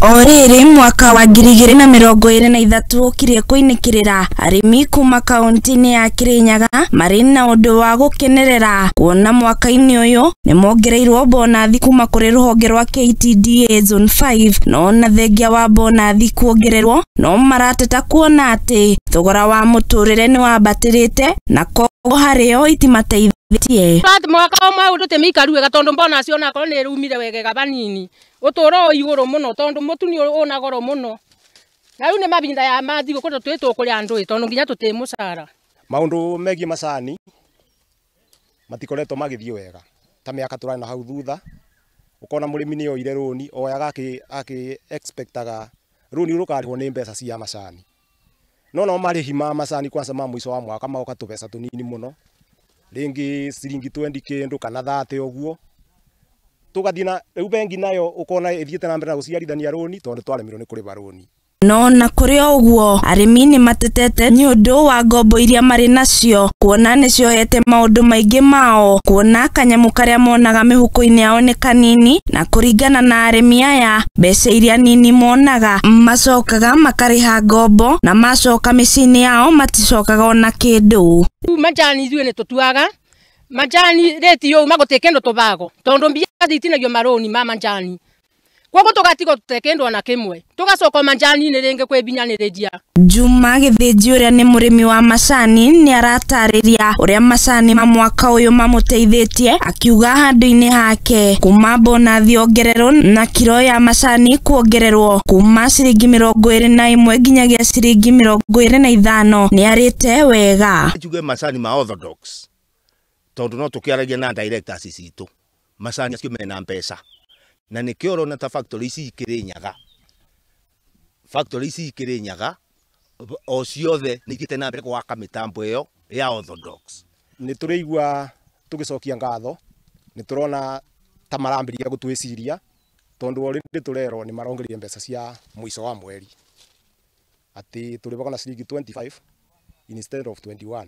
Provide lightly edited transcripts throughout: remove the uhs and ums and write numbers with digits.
O rĩrĩ mwaka wa 2023 ũkirie kũinĩkĩrĩra arĩmi kuma kaunti-inĩ ya Kirinyaga marĩ na ũndũ wa gũkenerera kuona mwaka-inĩ ũyũ nĩ mongereirwo bonathi kuma kũrĩ rũhonge rwa KTDA Zone 5 no na thengia wa bonathi kuongererwo no marateta kuona atĩ thogora wa mũtũrĩre nĩ wambatĩrĩte na koguo harĩo itimateithĩtie. Mwaka ũmwe ũndũ tĩmĩikaru wega tondũ bonus ona akorwo nĩ ĩrumire wegega banini ũtũro igũrũ mũno tondũ mũtu nĩ ũna goro mũno na rĩu nĩ mahinda ya mathigũkũ tondũ twĩ kũrĩa andũ tondũ nginya tũtĩ mũcara. Maũndũ megiĩ macani matikoretwo magĩthiĩ wega ta mĩaka tũrarĩ na hau thutha, ũkona mũrĩmi nĩ oire rũni oyaga akĩ expectaga rũni rũkarĩhwo nĩ mbeca cia macani, no no marĩhi ma macani kwanza ma mũico wa mwaka magoka tũbeca tũnini mũno, rĩngĩ ciringi 20 kĩndũ kana 30 ũguo, tũgathiĩ na rĩu bengi nayo ũkona ĩthiĩte na mbere na gũciarithania rũni tondũ twaremirwo nĩ kũrĩha rũni. No na kũrĩ o ũguo arĩmi nĩ matetete nĩ ũndũ wa ngombo iria marĩ nacio kuona nĩ ciohete maũndũ maingĩ mao kuona kanyamũ karĩa monaga mĩhuko-inĩ yao nĩ kanini na kũringana na arĩmi aya mbeca iria nini monaga macokaga makarĩha ngombo na macoka mĩciĩ-inĩ yao maticokaga ona kĩndũ. Majani ithuĩ nĩ tũtuaga majani rĩti yũ magũtĩ kĩndũ tũbago tondũ mbia itinagio marũni ma majani koguo tũgatigwo tũte kĩndũ ona kĩmwe tũgacoka majani-inĩ rĩngĩ kwĩbinyanĩrĩria. Juma Gĩthĩnji ũrĩa nĩ mũrĩmi wa macani nĩ aratarĩria ũrĩa macani ma mwaka ũyũ mamũteithĩtie akiuga handũ-inĩ hake kuma bonathi ongererwo na kiro ya macani kuongererwo kuma ciringi 21 nginyagia ciringi 25 nĩ arĩte wega. Njuge macani ma orthodox tondũ no tũkĩaragia na directors citũ macani acio mena mbeca na nĩkĩo ũrona ta factory ici ikĩrĩ Nyaga, factory ici ikĩrĩ Nyaga o ciothe nĩ ithiĩte na mbere gwaka mĩtambo ĩyo ya orthodox. Nĩ tũraigua tũgĩcokia ngatho, nĩ tũrona ta marambĩrĩria gũtwĩciria tondũ already tũrerwo nĩ marongereire mbeca cia mũico wa mweri atĩ tũrĩhagwo na ciringi 25 instead of 21.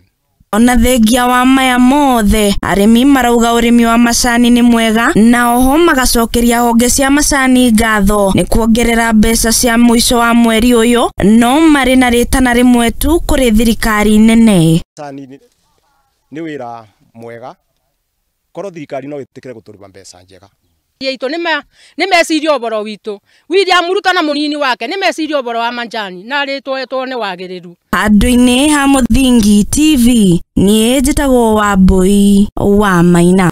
Ona thengia wa maya mothe arĩmi marauga ũrĩmi wa macani nĩ mwega na oho magacokeria honge cia macani ngatho nĩ kuongerera mbeca cia mũico wa mweri ũyũ no marĩ na rĩtana rĩmwe tu kũrĩ thirikari nene. Macani nĩ wĩra mwega korwo thirikari no ĩtĩkĩre gũtũrĩha mbeca njega. Itũ nĩ meciria ũboro witũ William Ruto na mũnini wake nĩ meciria ũboro wa majani na rĩtwo nĩ wagĩrĩru. Handũ-inĩ ha Mũthingi TV niĩ njĩtagwo Wambui wa Maina.